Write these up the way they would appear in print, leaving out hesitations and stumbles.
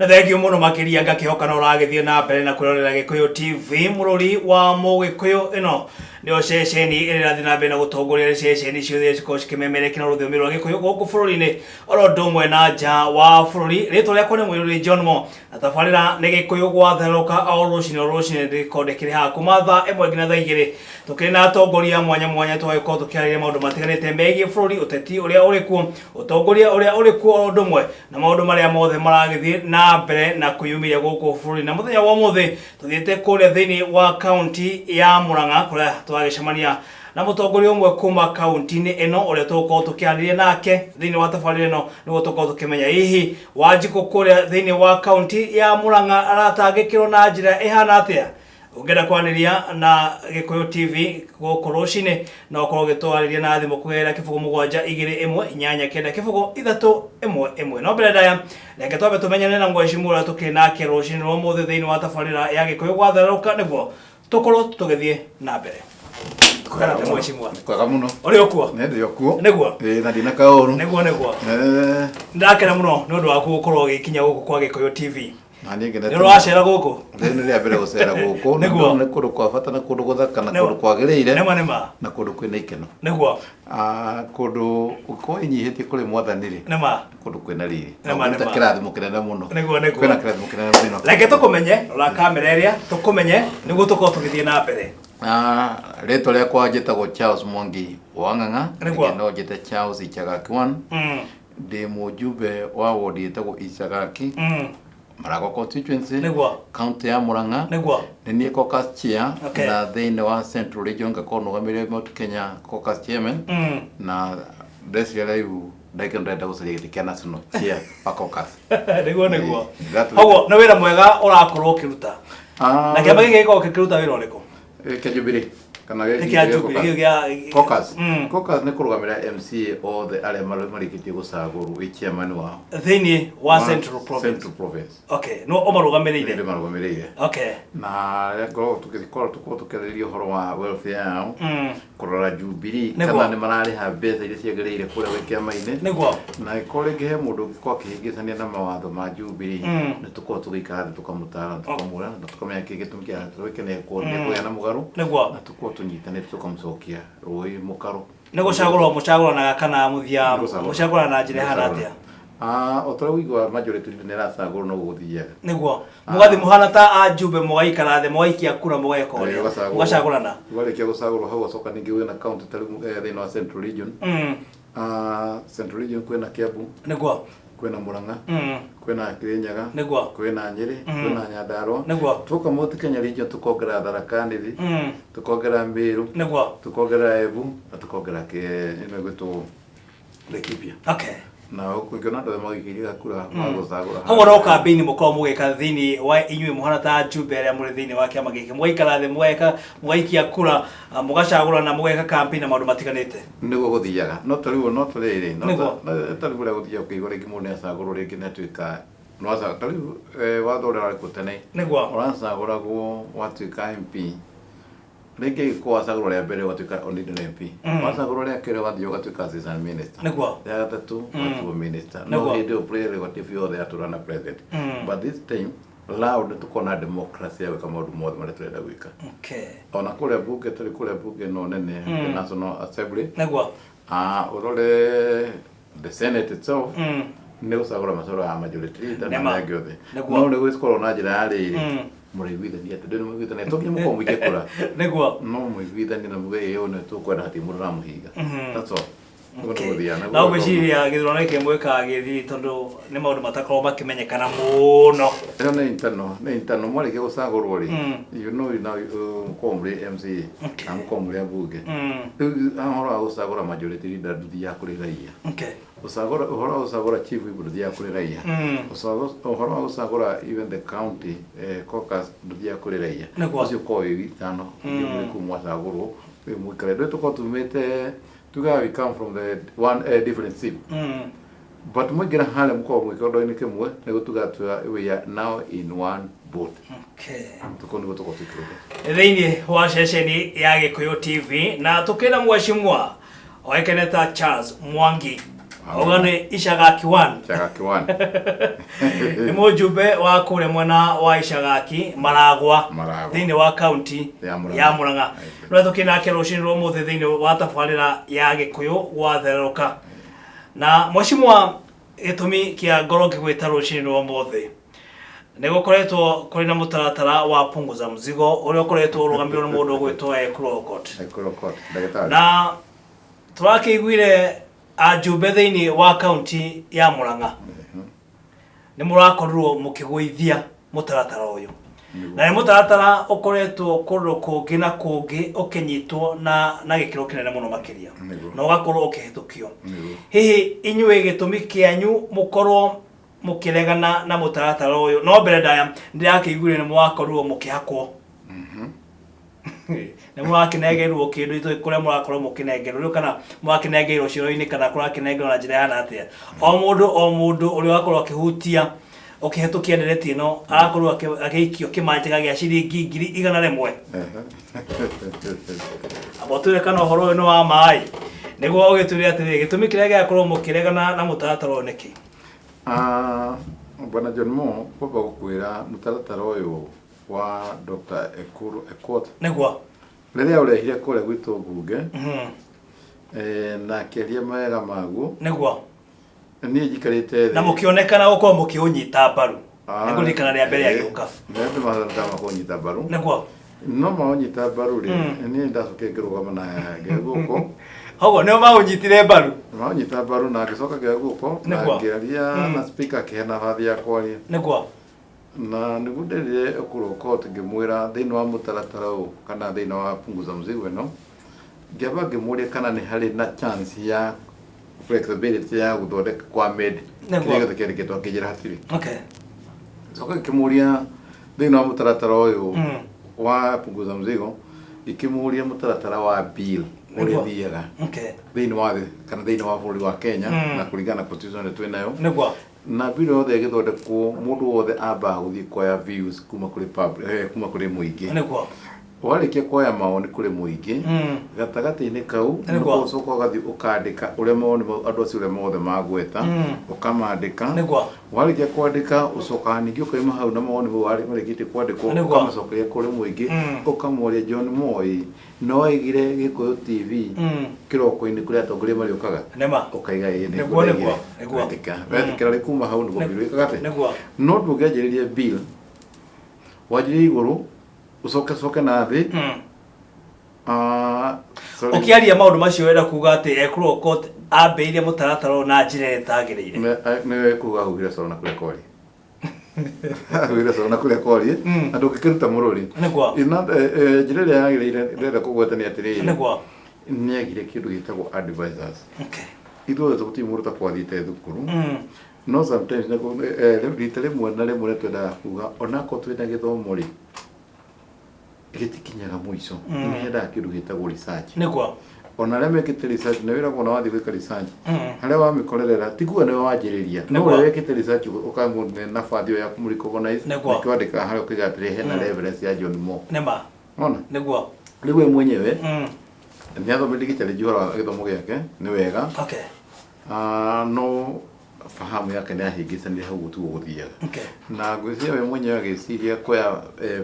Thengio mũno makĩria, ngakĩhoka no ũragĩthiĩ na mbere na kwĩrorera Gĩkũyũ TV, mũrũri wa Mũgĩkũyũ. Ĩno nĩyo ceceni ĩrĩa ĩrathiĩ na mbere na gũtongoria ceceni ciothe cikorwo cikĩmemerekia na rũthiomi rwa Gĩkũyũ gũkũ bũrũri-inĩ oro ũndũ ũmwe na nja wa bũrũri. Rĩtwa rĩakwa nĩ Mũirũrĩ John Mo, na tabarĩra nĩ Gĩkũyũ gwatherũka. O rũcinĩ o rũcinĩ ndĩkorwo ndĩkĩrĩ haha kuma thaa 1 nginya thaa 2, tũkĩrĩ na atongoria mwanya mwanya, tũgagĩkorwo tũkĩarĩria maũndũ matiganĩte megiĩ bũrũri, ũteti ũrĩa ũrĩ kuo, ũtongoria ũrĩa ũrĩ kuo, oro ũndũ ũmwe na maũndũ marĩa mothe maragĩthiĩ na mbere na kwĩyumĩria gũkũ bũrũri. Na mũthenya wa ũmũthĩ tũthiĩte kũrĩa thĩinĩ wa kaunti ya Murang'a, kũrĩa tũragĩcemania na mũtongoria ũmwe kuma kaunti-inĩ ĩno, ũrĩa tũgũkorwo tũkĩaranĩria nake thĩinĩ wa tabarĩra ĩno, nĩguo tũkorwo tũkĩmenya hihi Wanjikũ kũrĩa thĩinĩ wa kaunti ya Murang'a aratangĩkĩrwo na njĩra ĩhana atĩa. Ũngĩenda kwaranĩria na Gĩkũyũ TV gũkũ rũcinĩ, no ũkorwo ũgĩtwarĩria na thimũ kũgerera 0721890 311. No mbere ndaya, reke twambe tũmenyane na mheshimiwa ũrĩa tũkĩrĩ nake rũcinĩ rwa ũmũthĩ thĩinĩ wa tabarĩra ya Gĩkũyũ gwatherũka, nĩguo tũkorwo tũgĩthiĩ na mbere. Kwega mheshimiwa? Kwega mũno. Ũrĩ okuo? Nĩ ndĩ okuo. Nĩguo. Ĩĩ, na ndina kaũru. Nĩguo. Ndakena mũno nĩ ũndũ waku gũkorwo ũgĩkinya gũkũ kwa Gĩkũyũ TV. Na niĩ ngenete. Nĩ ũracera gũkũ? Rĩrĩ nĩ rĩa mbere gũcera gũkũ. Na ndĩrona nĩ kũndũ kwa bata na kũndũ gũthaka na kũndũ kwagĩrĩire. Nĩma nĩma. Na kũndũ kwĩna ikeno. Ah, kũndũ ũkorwo ĩnyihĩtie kũrĩ Mwathani rĩ. Kũndũ kwĩna riri. Nĩma nĩma. Kĩrathimo kĩnene mũno. Nĩguo. Kwĩna kĩrathimo kĩnene mũno. Reke tũkũmenye, rora kamera ĩrĩa, tũkũmenye nĩguo tũkorwo tũgĩthiĩ na mbere. Ah, rĩtwa rĩakwa njĩtagwo Charles Mwangi wa Ng'ang'a. Nĩguo. No njĩte Charles Ichagaki 1. Ndĩ mũjumbe wa wodi ĩtagwo Ichagaki, Maragwa constituency, county ya Murang'a. Nĩ niĩ caucus chair na thĩinĩ wa Central Region ngakorwo nũgamĩrĩire Mount Kenya caucus chairman, na ndeciria rĩu ndagĩka ndĩrenda gũcaria gĩtĩ kĩa national chair wa caucus. Nĩguo. Koguo nĩ wĩra mwega ũrakorwo ũkĩruta. Ah, Na kĩama gĩkĩ gĩkoragwo gĩkĩruta wĩra ũrĩkũ? Kĩa Jubilee kana Nĩ kĩa Jubilee, gĩkĩ gĩa caucus. Caucus nĩ kũrũgamĩrĩra MCA othe arĩa marĩkĩtie gũcagũrwo wĩ chairman wao thĩinĩ wa Central Province. Central Province. Okay, no ũmarũgamĩrĩire. Nĩ marũgamĩrĩire. Na rĩrĩa ngoragwo tũgĩkorwo tũkorwo tũkĩarĩrĩria ũhoro wa welfare yao, kũrora Jubilee kana nĩ mararĩha mbeca iria ciagĩrĩire kũrĩa gwĩ kĩama-inĩ, na ĩkorwo rĩngĩ he mũndũ ũngĩkorwo akĩhĩngĩcania na mawatho ma Jubilee, nĩ tũkoragwo tũgĩikara thĩ, tũkamũtara, tũkamwĩra na tũkamenya kĩ gĩtũmi kĩa twĩke nĩ kũgĩa na mũgarũ, na tũkorwo tũnyitanĩte tũkamũcokia rũĩ mũkaro. Nĩ gũcagũrwo mũcagũranaga kana mũthiaga Nĩ gũcagũrana. Mũcagũrana na njĩra ĩhana atĩa? Ah, o ta ũrĩa ũiguaga majority leader nĩ aracagũrwo, noguo gũthiaga. Nĩguo mũgathiĩ mũhana ta ajumbe, mũgaikara thĩ, mũgaikia kura, mũgeka ũrĩa ũgacagũrwo. Mũgacagũrana. Warĩkia gũcagũrwo hau, ũgacoka ningĩ wĩna county ta rĩu thĩinĩ wa Central Region. Ah, Central Region kwĩna Kiambu, kwĩna Murang'a, kwĩna Kirinyaga, kwĩna Nyĩrĩ, kwĩna Nyandarua. Tuoka Mount Kenya Region, tũkongerera Tharaka Nithi, tũkongerera Meru, tũkongerera Embu na tũkongerera ĩno ĩgwĩtwo Laikipia. Na ũngĩona andũ othe magĩikĩria kura magũcagũra. Koguo no kambĩini mũkoragwo mũgĩka thĩinĩ wa inyuĩ mũhana ta njumbe arĩa mũrĩ thĩinĩ wa kĩama gĩkĩ, mũgaikara thĩ, mũgeka, mũgaikia kura, mũgacagũrana, mũgeka campaign na maũndũ matiganĩte? Nĩguo gũthiaga, no ta rĩu no ta rĩrĩ no ta rĩu ũrĩa gũthiaga, ũkĩigua rĩngĩ mũndũ nĩ acagũrwo, rĩngĩ nĩ atuĩka ta rĩu watho ũrĩa warĩ kuo tene, ũracagũragwo watuĩka MP. Rĩngĩ angĩkorwo wacagũrwo rĩa mbere ũgatuĩka ordinary MP, wacagũrwo rĩa kerĩ ũgathiĩ ũgatuĩka assistant minister, rĩa gatatũ ũgatuo minister, no hĩndĩ ĩyo prerogative yothe yatũra na president. But this time round tũkona democracy ya gwĩka maũndũ mothe marĩa tũrenda gwĩka. Ona kũrĩa bunge, tũrĩ kũrĩa bunge ĩno nene, the National Assembly, ah, ũrore the Senate itself, nĩ gũcagũra macagũraga majority leader na arĩa angĩ othe. No nĩ gũkorwo na njĩra ya rĩrĩ, mũraiguithania atĩ ndũrĩ mũiguithania to nginya mũkorwo mũikie kura. No mũiguithanie na muge ĩĩ, ũũ nĩ tũkwenda, hatirĩ mũndũ ũramũhinga. That's all. Ũguo nĩguo gũthiaga. No ngwĩciria gĩthurano gĩkĩ mwĩkaga gĩthiri, tondũ nĩ maũndũ matakoragwo makĩmenyekana mũno. Ĩyo nĩ internal, nĩ internal. Mwarĩkia gũcagũrwo rĩ, you know you now mũkorwo mũrĩ MCA na mũkorwo mũrĩ ambunge. Rĩu ũhoro wa gũcagũra majority leader ndũthiaga kũrĩ raia. Gũcagũra, ũhoro wa gũcagũra chief whip ndũthiaga kũrĩ raia. Ũhoro wa gũcagũra even the county caucus ndũthiaga kũrĩ raia. Ũcio ũkoragwo wĩ witano, inyuĩ mũrĩ kũu mwacagũrwo, rĩu mũikare. Ndũĩ tũkoragwo tumĩte, tugaga we come from the one different team. But mwaingĩra harĩa mũkoragwo mwĩ kĩondo-inĩ kĩmwe, nĩguo tugaga we are now in one boat. Tũkorwo nĩguo tũkorwo tũikũrũke. Thĩinĩ wa ceceni ya Gĩkũyũ TV na tũkĩna mheshimiwa oĩkaine ta Charles Mwangi Auga nĩ Icagaki 1. Icagaki 1. Nĩ mũjumbe wa kũrĩa mwena wa Icagaki Maragwa. Maragwa. Thĩinĩ wa kaunti Ya Murang'a. ya Murang'a. No tũkĩ nake rũcinĩ rwa ũmũthĩ thĩinĩ wa tabarĩra ya Gĩkũyũ gwatherũka. Na mheshimiwa, gĩtũmi kĩa ngorwo ngĩgwĩta rũcinĩ rwa ũmũthĩ nĩ gũkoretwo kũrĩ na mũtaratara wa punguza mzigo ũrĩa ũkoretwo ũrũgamĩrĩirwo nĩ mũndũ ũgwĩtwo Ekuru Aukot. Ekuru Aukot, ndagĩtarĩ. Na tũrakĩiguire ajumbe thĩinĩ wa kaunti ya Murang'a nĩ mũrakorirwo mũkĩgũithia mũtaratara ũyũ, na nĩ mũtaratara ũkoretwo kũndũ kũngĩ na kũngĩ ũkĩnyitwo na gĩkĩro kĩnene mũno makĩria na ũgakorwo ũkĩhĩtũkio. Hihi inyuĩ gĩtũmi kĩanyu mũkorwo mũkĩregana na mũtaratara ũyũ? No mbere ndaya ndĩrakĩiguire nĩ mwakorirwo mũkĩhakwo, nĩ mũrakĩnengerwo kĩndũ itũĩ kũrĩa mũrakorwo mũkĩnengerwo rĩu, kana mũrakĩnengerwo cioro-inĩ kana kũrakĩnengerwo na njĩra yana atĩa? O mũndũ o mũndũ ũrĩa ũrakorwo akĩhutia ũkĩhetũkia ndereti ĩno arakorwo agĩikio kĩmanjĩka gĩa ciringi 100,000. Amba ũtwĩre kana ũhoro ũyũ nĩ wa maĩ, nĩguo ũgĩtwĩre atĩrĩrĩ, gĩtũmi kĩrĩa gĩakorwo mũkĩregana na mũtaratara ũyũ nĩkĩ? Ah, Bwana John Mo, kwamba gũkwĩra mũtaratara ũyũ wa Dr. Ekuru Aukot rĩrĩa ũrehire kũrĩa gwitũ mbunge na akĩaria mawega maguo, niĩ njikarĩte thĩ Na mũkĩonekana gũkorwo mũkĩũnyita mbaru. Nĩngũririkana rĩa mbere agĩũka. Nĩ andũ matama kũnyita mbaru. No maũnyita mbaru rĩ, niĩ ndacokire ngĩrũgama na ngĩoya guoko. Koguo nĩo maũnyitire mbaru. Maũnyita mbaru na ngĩcoka ngĩoya guoko na ngĩaria na speaker akĩhe nabathi ya kwaria. Na nĩguo nderire Ekuru Aukot, ngĩmwĩra thĩinĩ wa mũtaratara ũyũ kana thĩinĩ wa punguza mzigo ĩno, ngĩamba ngĩmũria kana nĩ harĩ na chance ya flexibility ya gũthondeka kwa amend kĩrĩa gĩothe kĩandĩkĩtwo, akĩnjĩra hatirĩ. Coka ngĩkĩmũria thĩinĩ wa mũtaratara ũyũ wa punguza mzigo, ngĩkĩmũria mũtaratara wa bill ũrĩa thiaga thĩinĩ wa thĩ kana thĩinĩ wa bũrũri wa Kenya na kũringana na constitution ĩrĩa twĩ nayo. Na bill yothe ĩgĩthondekwo, mũndũ wothe ambaga gũthiĩ kuoya views kuma kũrĩ public, kuma kũrĩ mũingĩ. Warĩkia kuoya mawoni kũrĩ mũingĩ, gatagatĩ-inĩ kau nĩguo ũcoka ũgathiĩ ũkandĩka ũrĩa mawoni mau andũ acio ũrĩa mothe magweta, ũkamandĩka. Warĩkia kwandĩka, ũcokaga ningĩ ũkaima hau na mawoni mau marĩkĩtie kwandĩkwo, ũkamacokeria kũrĩ mũingĩ, ũkamoria John Moi no aigire Gĩkũyũ TV kĩroko-inĩ kũrĩa atongoria marĩũkaga? Ũkaiga ĩĩ nĩguo ndaigire. Wetĩkĩra wetĩkĩra rĩ, kuma hau nĩguo bill ĩkaga atĩa. No ndũngĩanjĩrĩria bill wanjĩrĩrie igũrũ ũcoke coke na thĩ. Ah, sorry. Ũkĩaria maũndũ macio wenda kuga atĩ Ekuru Aukot ambĩrĩirie mũtaratara ũyũ na njĩra ĩrĩa ĩtagĩrĩire? Nĩ kuga ahuhire coro na kũrĩa kwaria, ahuhire coro na kũrĩa kwaria, na ndũngĩkĩruta mũrũri. Njĩra ĩrĩa yagĩrĩire ndĩrenda kũgweta nĩ atĩrĩrĩ, nĩ agire kĩndũ gĩtagwo advisors. Ithuothe tũgũtirĩ mũndũ takwathiĩte thukuru, no sometimes rita rĩmwe na rĩmwe nĩ twendaga kuga onakorwo twĩna gĩthomo rĩ, gĩtikinyaga mũico. Nĩ hendaga kĩndũ gĩtagwo research. Ona arĩa mekĩte research nĩ wĩragwo ona wathiĩ gwĩka research, harĩa wamĩkorerera ti kuga nĩwe wanjĩrĩria, no ũrĩa wekĩte research ũkamũne nabathi ĩyo ya kũmũ-recognize. Nĩkĩo andĩkaga harĩa ũkaiga atĩrĩ hena reference ya John Mo. Ona rĩu we mwenyewe nĩ athomire gĩchallenge ũhoro wa gĩthomo gĩake nĩ wega. Ah, no fahamu yake nĩ ahĩngĩcanire hau gũtiguo gũthiaga. Na ngwĩciria we mwenyewe agĩciria kuoya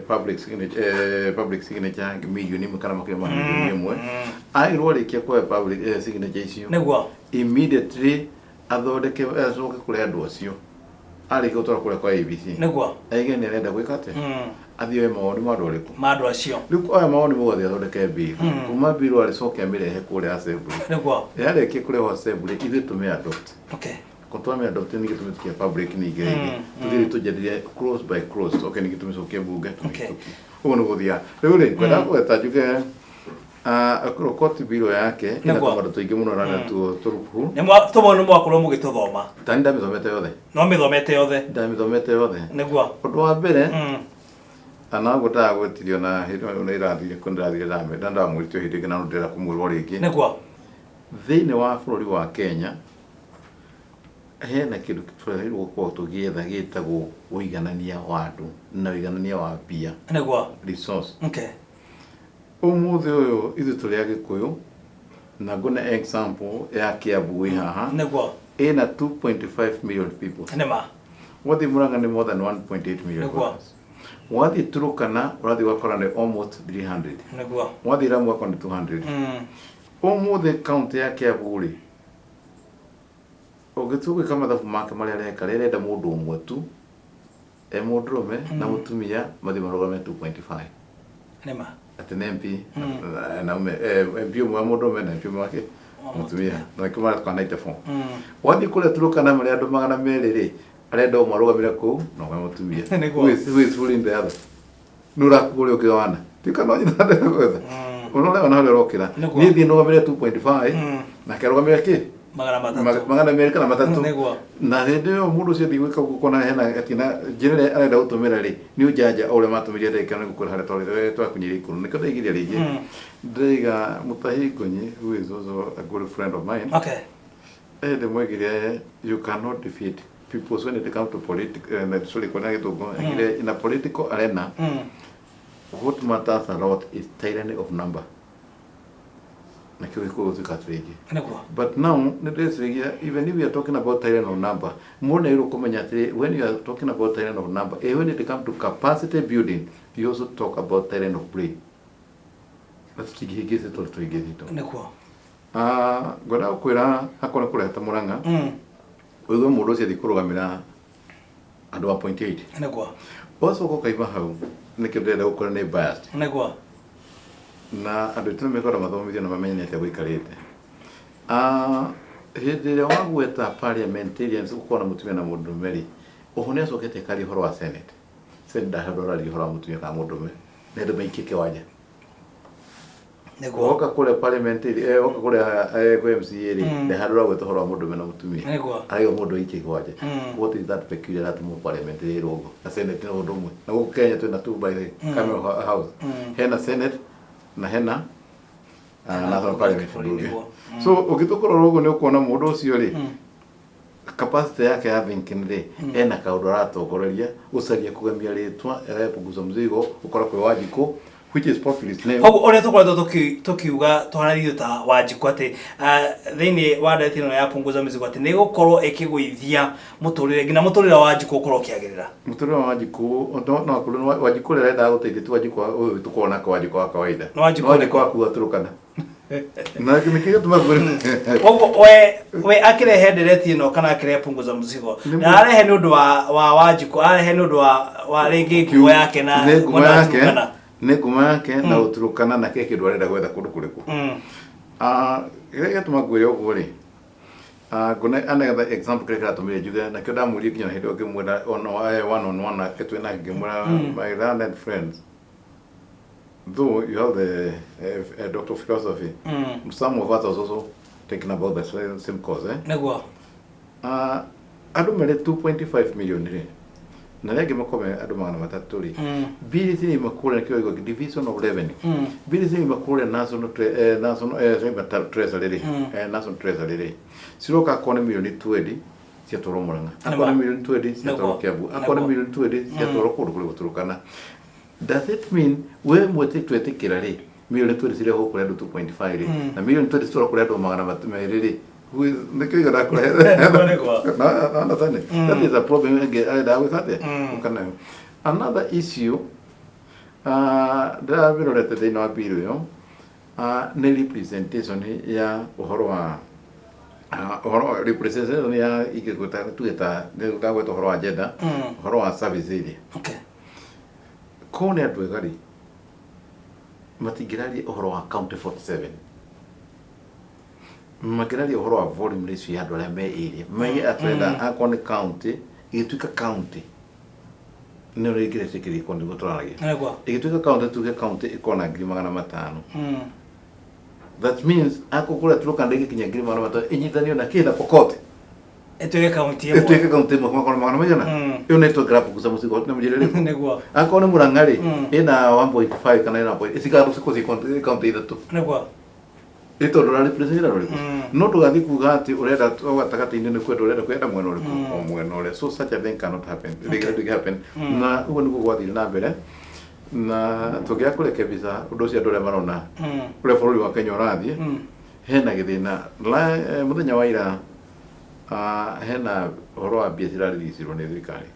public signature 1 million kana makĩria ma 1 million agĩrwo arĩkia kuoya public signature icio, immediately athondeke acoke kũrĩ andũ acio, arĩkia gũtwara kũrĩa kwa ABC, aige nĩ arenda gwĩka atĩa, athiĩ oe mawoni ma andũ arĩkũ? Ma andũ acio. Rĩu oya mawoni mau athiĩ athondeke bill. Kuma bill arĩcoke amĩrehe kũrĩa assembly. Yarĩkia kũrehwo assembly, ithuĩ tũmĩ adopt. Ko twamĩ adopt ningĩ tũmĩtukie public ningĩ rĩngĩ, tũthiĩ tũnjĩrĩrie clause by clause, okay, ningĩ tũmĩcokie bunge tũmĩhĩtũkie. Ũguo nĩguo gũthiaga. Rĩu rĩ, ngwenda kũgweta njuge Aukot bill yake ĩna tũmaũndũ tũingĩ mũno na natuo tũrubu. Tũmwe nĩ mwakorwo mũgĩtũthoma? Tani ndamĩthomete yothe. No mĩthomete yothe? Ndamĩthomete yothe. Ũndũ wa mbere, ana ũguo ndagwetirio na hĩndĩ ĩyo nĩ ĩrathire kũ ndĩrathire na ndamwĩrire hĩndĩ ĩngĩ na no ndĩrenda kũmwĩrwo rĩngĩ. Thĩinĩ wa bũrũri wa Kenya hena kĩndũ twagĩrĩirwo gũkorwo tũgĩetha gĩtagwo ũiganania wa andũ na ũiganania wa mbia, resource. Ũmũthĩ ũyũ ithuĩ tũrĩ Agĩkũyũ na ngũne example ya Kiambu wĩ haha. Ĩna 2.5 million people. Nĩ ma. Wathiĩ Murang'a nĩ more than 1.8 million voters. Wathiĩ Turukana ũrathiĩ ũgakora nĩ almost 300. Wathiĩ Lamu ũgakora nĩ 200. Ũmũthĩ kaũntĩ ya Kiambu rĩ, ũngĩtua gwĩka mathabu make marĩa areka rĩ, arenda mũndũ ũmwe tu e mũndũrũme na mũtumia mathiĩ marũgame 2.5. Nĩ ma. Atĩ nĩ MP na ume MP ũmwe wa mũndũrũme na MP ũmwe wake mũtumia na nĩkĩo maratuka 94. Wathiĩ kũrĩa Turukana marĩ andũ 200 rĩ, arenda ũmwe arũgamĩre kũu na ũmwe mũtumia. Who is fooling the other? Nũ ũrakuua ũrĩa ũngĩ wana? Tuĩka no nyina ndĩra gwetha. Ũrona harĩa ũrokĩra. Niĩ thiĩ nũgamĩre 2.5 nake arũgamĩre kĩ? 300. 200 kana 300. Nĩguo. Na hĩndĩ ĩyo mũndũ ũcio athiĩ gwĩka ũguo kona hena atina njĩra ĩrĩa arenda gũtũmĩra rĩ, nĩ ũjanja o ũrĩa matũmĩrire ndagĩka ĩno nĩgũkwĩra harĩa twakunyĩire ikũrũ. Nĩkĩo ndaigiria rĩngĩ. Ndĩraiga Mutahi Ngonyi who is also a good friend of mine. Hĩndĩ mwegire you cannot defeat people when it comes to politics, sorry, kwena gĩthũngũ, aigire in a political arena what matters a lot is tyranny of number. Na kĩo gĩkũyũ gũtuĩka atĩrĩngĩ. But now nĩ ndĩreciragia even if we are talking about tyranny of number, mũndũ nĩ agĩrĩirwo kũmenya atĩrĩ when you are talking about tyranny of number, when it comes to capacity building, you also talk about tyranny of brain. Na tũtingĩhĩngĩcwo tondũ tũhĩngĩcĩtwo. Ngwenda gũkwĩra akorwo nĩ kũrĩa ta Mũrang'a, ũigue mũndũ ũcio athiĩ kũrũgamĩra andũ 1.8. Ũgacoka ũkaima hau, nĩkĩo ndĩrenda gũkwĩra nĩ biased. Na andũ aitũ nĩmekwenda mathomithio na mamenye nĩ atĩa gũikarĩte. Hĩndĩ ĩrĩa wagweta parliamentarians gũkorwo na mũtumia na mũndũrũme rĩ, oho nĩ acokete akaria ũhoro wa Senate. Senate ndarĩ handũ araria ũhoro wa mũtumia kana mũndũrũme, nĩ andũ maikie kĩwanja. Woka kũrĩa parliament rĩ, woka kũrĩa kwĩ MCA rĩ, ndarĩ handũ ũragweta ũhoro wa mũndũrũme na mũtumia. Arauga mũndũ aikie kĩwanja. What is that peculiar atĩ parliament ĩrĩ ũguo na Senate nĩ ũndũ ũmwe. Na gũkũ Kenya twĩna two by the camera house. Hena Senate na hena National Parliament bunge. So ũngĩtua kũrora ũguo nĩ ũkuona mũndũ ũcio rĩ, capacity yake ya thinking rĩ, ena kaũndũ aratongoreria gũcaria kũgemia rĩtwa arepunguza mzigo gũkora kwĩ Wanjikũ which is populist name. Koguo ũrĩa tũkoretwo tũkiuga twaranĩirio ta Wanjikũ atĩ thĩinĩ wa ndeto ĩno ya punguza mzigo atĩ nĩ ĩgũkorwo ĩkĩgũithia mũtũrĩre nginya mũtũrĩre wa Wanjikũ ũkorwo ũkĩagĩrĩra. Mũtũrĩre wa Wanjikũ no akorwo nĩ Wanjikũ ũrĩa arendaga gũteithia ti Wanjikũ ũyũ tũkoragwo nake Wanjikũ wa kawaida. Nĩ Wanjikũ Nĩ Wanjikũ wa kuga Turukana. Na nĩkĩo gĩtũma ngwĩre. Koguo we akĩrehe ndereti ĩno kana akĩrehe punguza mzigo na arehe nĩ ũndũ wa Wanjikũ, arehe nĩ ũndũ wa rĩngĩ ngumo yake na nĩ ngumo mwena wa yake Turukana. Nĩ ngumo yake na ũturukana na kĩĩ kĩndũ arenda gwetha kũndũ kũrĩkũ. Kĩrĩa gĩatũma ngwĩre ũguo rĩ, ngũne another example kĩrĩa kĩratũmire njuge nakĩo ndamwĩrire nginya hĩndĩ ĩyo ngĩmwĩra on one on one nake twĩ nake ngĩmwĩra my learned friends, though you have the doctor of philosophy, some of us also taken about the same course, eh? Nĩguo. Andũ marĩ 2.5 million rĩ, na arĩa angĩ makorwo me andũ 300 rĩ, mbiri ciraima kũrĩa nĩkĩo waigua division of revenue, mbiri ciraima kũrĩa national national ciraima treasury rĩ, national treasury rĩ, ciroka akorwo nĩ milioni 20 ciatwarwo Murang'a, akorwo nĩ milioni 20 ciatwarwo Kiambu, akorwo nĩ milioni 20 ciatwarwo kũndũ kũrĩa gũtũrũkana. Does it mean we mwĩtĩ twetĩkĩra rĩ, milioni 20 cirehwo kũrĩ andũ 2.5 rĩ, na milioni 20 citwarwo kũrĩ andũ 200 rĩ, nĩkĩo iga ndakũrehe? No understand it? That is a problem ĩngĩ arenda gwĩka atĩa gũka nayo. Another issue ndĩramĩrorete thĩinĩ wa bill ĩyo nĩ representation ya ũhoro wa ũhoro wa representation ya ingĩgwĩta tuge ta ndagweta ũhoro wa gender, ũhoro wa service area. Korwo nĩ andũ ega rĩ, matingĩraria ũhoro wa county 47, makĩraria ũhoro wa volume ratio ya andũ arĩa me area maige atwenda akorwo nĩ county ĩgĩtuĩka county nĩ ũrĩa ingĩretĩkĩria korwo nĩguo tũraragia ĩgĩtuĩka county tuge county ĩkorwo na 500,000. That means akorwo kũrĩa Turkana ndĩngĩkinya 500,000 ĩnyitanio na kĩ na Pokot ĩtuĩke kaunti ĩmwe. Ĩtuĩke kaunti ĩmwe makorwo magana maigana. Ĩyo nĩ ĩtuĩka punguza mũcigo na mũjĩre rĩkũ? Akorwo nĩ Murang'a rĩ, ĩna 1.5 kana ĩna point ĩcigathwo cikũ kaunti ithatũ. Ĩ tondũ ũra represent rũrĩkũ? No ndũgathiĩ kuga atĩ ũrenda o gatagatĩ-inĩ nĩ kwenda ũrenda kwenda mwena ũrĩkũ o mwena ũrĩa. So such a thing cannot happen. Ndĩngĩ happen. Na ũguo nĩguo gwathire na mbere na tũngĩaga kũrekebisa ũndũ ũcio andũ arĩa marona ũrĩa bũrũri wa Kenya ũrathiĩ hena gĩthĩna. Mũthenya wa ira Ah, hena ũhoro wa mbia cirarĩricirwo nĩ thirikari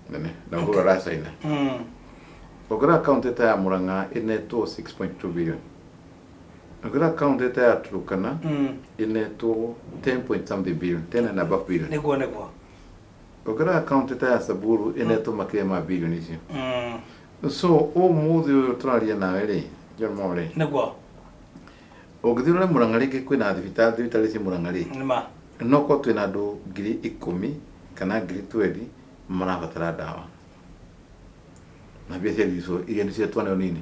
nene na Uhuru aracaina. Ũngĩrora kaunti ta ya Murang'a ĩnetwo 6.2 billion. Ũngĩrora kaunti ta ya Turkana ĩnetwo 10 point something billion, 10 and above billion. Nĩguo nĩguo. Ũngĩrora kaunti ta ya Samburu ĩnetwo makĩria ma billion icio. So ũmũthĩ ũyũ tũraria nawe rĩ, John Mo rĩ, Nĩguo. Ũngĩthiĩ ũrore Murang'a rĩngĩ kwĩna thibitarĩ thibitarĩ ciĩ Murang'a rĩ, Nĩma. No korwo twĩna andũ 10,000 kana 20,000 marabatara ndawa na mbia cia ricwo iria nĩ cia twaneo nini.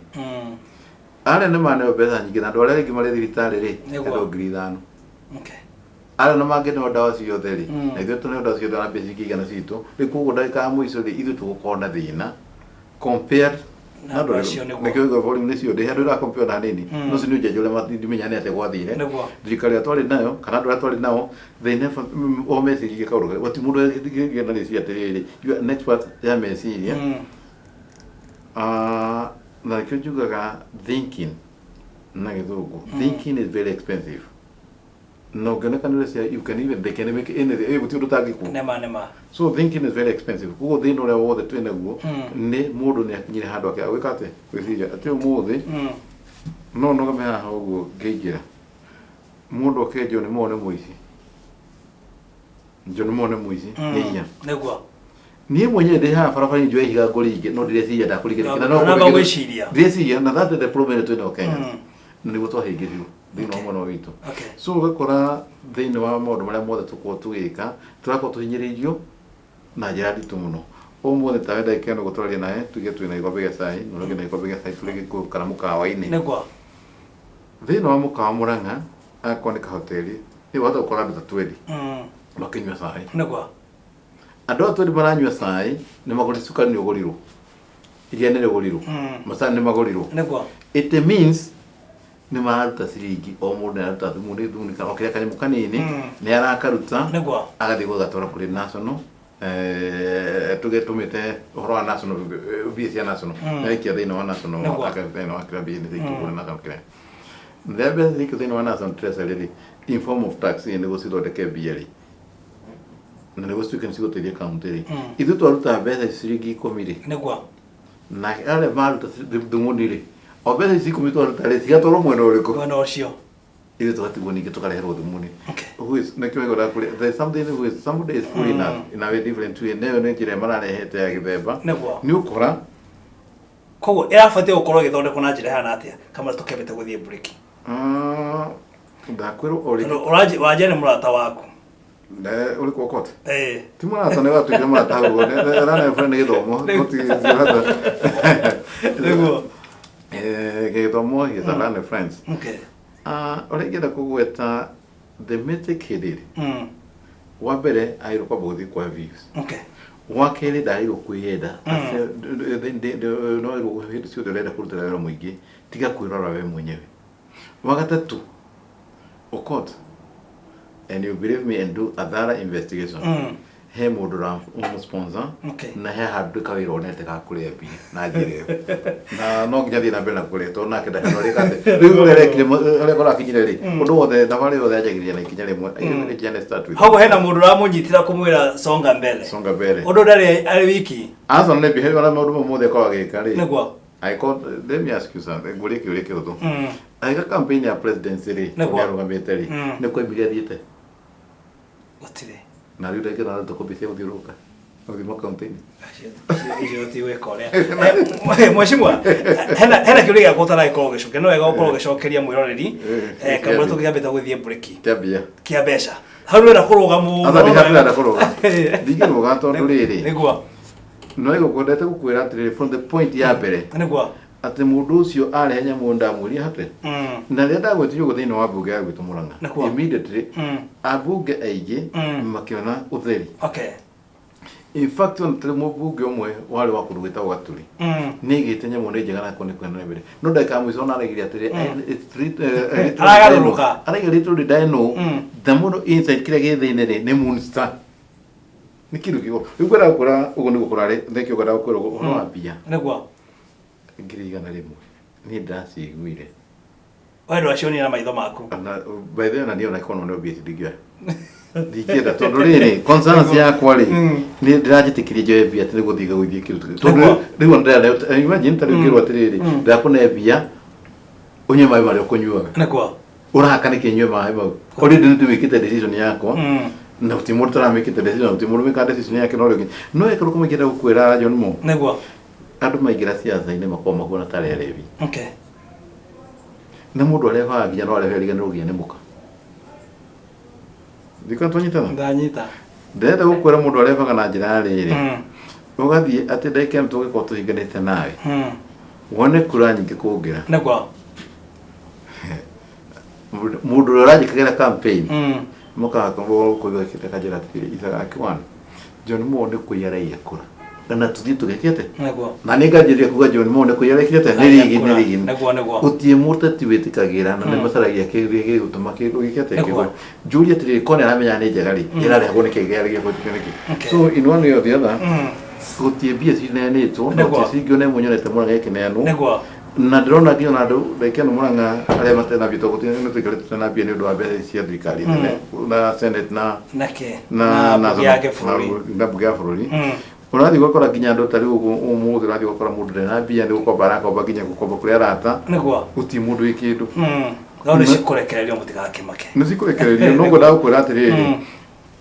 Arĩa nĩ maneo mbeca nyingĩ na andũ arĩa rĩngĩ marĩ thibitarĩ rĩ, andũ 5,000. Arĩa nĩ mangĩneo ndawa ciothe rĩ, na ithuĩ tũneo ndawa ciothe na mbia cingĩigana citũ rĩ, koguo ndagĩka ya mũico rĩ, ithuĩ tũgũkorwo na thĩna compared na andũ acio, nĩguo. Nĩkĩo igua volume nĩ ciothe handũ ĩra compare na hanini. No cio nĩ ũnjenjia ũrĩa ndimenya nĩ atĩa gwathire. Thirikari ĩrĩa twarĩ nayo kana andũ arĩa twarĩ nao, they never o meciririe kaũndũ karĩa gũtirĩ mũndũ wekĩte na rĩciria atĩrĩrĩ, you are an expert ya meciria. Ah, na nĩkĩo njugaga thinking na gĩthũngũ, thinking is very expensive, na ũngĩoneka nĩ ũreciria, you can even, they can make anything, eh, gũtirĩ ũndũ ũtangĩkwo. Nĩma nĩma. So thinking is very expensive. Koguo thĩna ũrĩa wothe twĩ naguo nĩ mũndũ nĩ akinyire handũ akĩaga gwĩka atĩ gwĩciria atĩ ũmũthĩ no nũgame haha ũguo ngĩingĩra mũndũ oke John Mo nĩ mũici, John Mo nĩ mũici, nĩ iya. Niĩ mwenyewe ndĩ haha barabara-inĩ njoe ihiga ngũringe, no ndireciria ndakũringa nĩkĩ. Na no Namba kũringa- gwĩciria. Ndireciria, na that is the problem ĩrĩa twĩ nayo Kenya. Na nĩguo twahĩngĩrirwo thĩinĩ wa mwena witũ. So ũgakora thĩinĩ wa maũndũ marĩa mothe tũkoragwo tũgĩka, tũrakorwo tũhinyĩrĩirio na njĩra nditũ mũno. Ũmũthĩ tawe ndagĩka ĩno ũguo tũraria nawe, tuge twĩna gĩkombe gĩa cai, na ũrĩa ũngĩ na gĩkombe gĩa cai, tũrĩ Gĩkũyũ kana mũkawa-inĩ. Thĩinĩ wa mũkawa Mũrang'a, akorwo nĩ kahoteri, nĩ wahota gũkora andũ ta 20 makĩnyua cai. Andũ aya 20 maranyua cai, nĩ magũrĩte cukari nĩ ũgũrirwo, iria nĩ rĩgũrirwo, macani nĩ magũrirwo. It means nĩ mararuta ciringi, o mũndũ nĩ araruta thumu nĩ thumu kana o kĩrĩa kanyamũ kanini nĩ arakaruta agathiĩ gũgatwara kũrĩ national, tuge tũmĩte ũhoro wa national, mbia cia national, nĩaikia thĩinĩ wa national, aka thĩinĩ wa kĩrĩa mbia nĩ ciikio kũrĩ national kĩrĩa rĩrĩa mbeca ciikio thĩinĩ wa national treasury rĩ, in form of tax rĩ, nĩguo cithondeke mbia rĩ, na nĩguo cituĩke nĩ cigũteithia kaunti rĩ, ithuĩ twaruta mbeca ici ciringi 10 rĩ, na arĩa maruta thumuni rĩ, o mbeca ici 10 twaruta rĩ, cigatwarwo mwena ũrĩkũ? Mwena ũcio. Ithuĩ tũgatigwo ningĩ tũkareherwo thumuni. Who is nĩkĩo wega ũrakũria, there is something, who is somebody is fooling us in a way different way. Nayo nĩ njĩra mararehete ya gĩthemba. Nĩ ũkora Koguo ĩrabatiĩ gũkorwo ĩgĩthondekwo na njĩra ĩhana atĩa kamũira tũkĩambĩte gũthiĩ break? Ah, ndakwĩrwo o rĩngĩ. Tondũ wanjia nĩ mũrata waku. Ne ũrĩkũ Okot? Ĩĩ. Ti mũrata, nĩ watuĩkire mũrata hau ũguo. Rana friend nĩ gĩthomo. No ti mũrata. Eh, gĩthomo is a learn friends. Ah, ũrĩa ingĩenda kũgweta the mistake he did. Wa mbere agĩrĩirwo kwamba gũthiĩ kwa views. Wa kerĩ ndagĩrĩirwo kwĩyenda. No wagĩrĩirwo hĩndĩ ciothe ũrenda kũrutĩra wĩra mũingĩ, tiga kwĩrora we mwenyewe. Wa gatatũ, Okot, and you believe me and do a thorough investigation, he mũndũ ũramũ-sponsor na he handũ kawĩra onete ga kũrĩa mbia na njĩra ĩyo, na no nginya thiĩ na mbere na kũrĩa tondũ nake ndaheno rĩka rĩu ũrĩa arekire ũrĩa korwo akinyire rĩ, ũndũ wothe thabarĩ yothe yanjagĩrĩria na ikinya rĩmwe. Every journey start with Hau hena mũndũ ũramũnyitĩra kũmwĩra songa mbele. Songa mbele. Ũndũ ndarĩ arĩ wiki. Aca nĩ mbia arĩa maũndũ mau mothe akorwo agĩka rĩ. Angĩkorwo, let me ask you something, ngũrie kĩũria kĩhũthũ. Agĩka campaign ya presidency rĩ, nĩarũgamĩte rĩ, nĩ kwaimire athiĩte? Gũtirĩ. Na rĩu ndagĩka na tũkopi cia gũthiũrũrũka gũthiĩ makaunti-inĩ. Icio ti gwĩka ũrĩa. Mheshimiwa, hena kĩũria gĩakwa ũtaragĩkorwo ũgĩcokia, no wega ũkorwo ũgĩcokeria mwĩroreri kamũira tũkĩambĩte gũthiĩ break. Kĩa mbia. Kĩa mbeca. Hau nĩũrenda kũrũga mũno. Aca ndĩrenda kũrũga. Ndingĩrũga tondũ rĩrĩ. No ĩgũkwendete gũkwĩra atĩrĩrĩ, from the point ya mbere atĩ mũndũ ũcio arehe nyamũ ndamwĩria hate na rĩrĩa ndagwĩtirio ũguo thĩinĩ wa mbunge ya gwitũ Murang'a, immediately ambunge aingĩ makĩona ũtheri. In fact, ona tũrĩ mũmbunge ũmwe warĩ wa kũndũ gwĩtagwo Gaturi nĩ aigĩte nyamũ nĩ njega na nĩ kwena mbere, no ndagĩka ya mũico ona araigire atĩrĩ, Aragarũrũka. Araiga literally ndaino the mũndũ inside kĩrĩa gĩ thĩinĩ rĩ nĩ monster, nĩ kĩndũ kĩgo rĩu ngwendaga gũkwĩra ũguo nĩguo kũrarĩ. Thengio, ngwendaga gũkwĩra ũguo ũhoro wa mbia 100,000 niĩ ndĩraciguire. We ndwacionire na maitho maku. Na by the way, ona niĩ ona korwo no mbia ici ndingĩoya. Ndingĩenda tondũ rĩrĩ concerns yakwa rĩ, nĩ ndĩranjĩtĩkĩria njoe mbia atĩ nĩguo thiĩ ngagũithie kĩndũ, tondũ rĩu ndĩrarehwo, imagine ta rĩu ngĩrwo atĩrĩrĩ, ndĩrakũne mbia ũnyue maĩ marĩa ũkũnyuaga. Ũrahaka nĩkĩ nyue maĩ mau? Already nĩ ndĩmĩkĩte decision yakwa, na gũtirĩ mũndũ ũtaramĩkĩte decision, gũtirĩ mũndũ wĩkaga decision yake na ũrĩa ũngĩ. No ĩkorwo kũmwe ingĩenda gũkwĩra, John Mo, andũ maingĩra siasa-inĩ makoragwo mahuana tarĩ arebi. Na mũndũ arebaga nginya no arebe ariganĩrwo nginya nĩ mũka. Ndikana twanyitana? Ndanyita. Ndĩrenda gũkwĩra mũndũ arebaga na njĩra ya rĩrĩ, ũgathiĩ atĩ ndagĩka ĩno tũngĩkorwo tũhinganĩte nawe, wone kura nyingĩ kũngĩra. Mũndũ ũrĩa ũranjĩkagĩra campaign, mũkaga kũigua kĩte kanjĩra atĩrĩrĩ, Icagaki one, John Mo nĩ kũiya araiya kura. Na tũthiĩ tũgĩkĩte. Na nĩ nganjĩrĩria kuga John Mo nĩ kũiya arekire atĩa? Nĩ rigi, nĩ rigi. Gũtirĩ mũteti wĩtĩkagĩra na nĩ macaragia kĩrĩa gĩgũtũma kĩndũ gĩke atĩa, kĩgwe. Njũrie atĩrĩrĩ, korwo nĩ aramenya nĩ njega rĩ, ĩrarehagwo nĩkĩ gĩarĩgia kũhĩtũkio nĩkĩ? So in one way or the other, gũtirĩ mbia cineanĩtwo, na gũtirĩ ciringi ona ĩmwe nyonete Murang'a ĩkĩneanwo. Na ndĩrona nginya ona andũ ndagĩka ĩno Murang'a arĩa matarĩ na mbia, tondũ gũtirĩ nĩ tũikarĩte tũtarĩ na mbia nĩ ũndũ wa mbeca ici cia thirikari nene na Senate na Nake na na mbunge ya gĩbũrũri. Na mbunge ya bũrũri. Ũrathiĩ ũgakora nginya andũ ta rĩu ũguo ũmũthĩ ũrathiĩ ũgakora mũndũ ndarĩ na mbia, nĩ gũkomba arakomba nginya gũkomba kũrĩ arata. Gũtirĩ mũndũ wĩ kĩndũ. No nĩ cikũrekererio, mũtigakĩmake. Nĩ cikũrekererio, no ngwendaga gũkwĩra atĩrĩrĩ,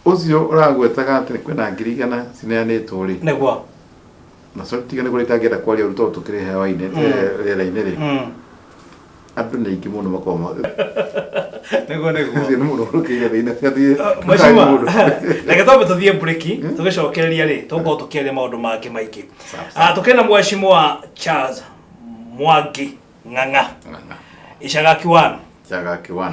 ũcio ũragwetaga atĩ kwĩna 100,000 cineanĩtwo rĩ, na sorry, tiga nĩ kũrĩa itangĩenda kwaria ũru tondũ tũkĩrĩ hewa-inĩ, rĩera-inĩ rĩ, andũ nĩ aingĩ mũno makoragwo Nĩguo. Ũcio nĩ mũndũ ũrũkĩire thĩinĩ athiĩ. Mheshimiwa, reke twambe tũthiĩ breki, tũgĩcokereria rĩ, tũgũkorwo tũkĩaria maũndũ mangĩ maingĩ. Ah, tũkĩrĩ na Mheshimiwa Charles Mwangi Ng'ang'a, Icagaki 1. Icagaki 1.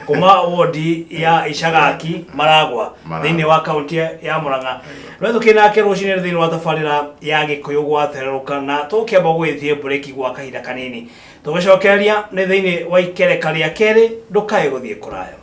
Kuma wodi ya Icagaki Maragwa. Maragwa. Thĩinĩ wa kaunti ya Murang'a. No tũkĩrĩ nake rũcinĩ thĩinĩ wa tabarĩra ya Gĩkũyũ gwatherũka, na tũkĩamba gũgĩthiĩ breki gwa kahinda kanini, tũgĩcokereria nĩ thĩinĩ wa ikereka rĩa kerĩ. Ndũkae gũthiĩ kũraya.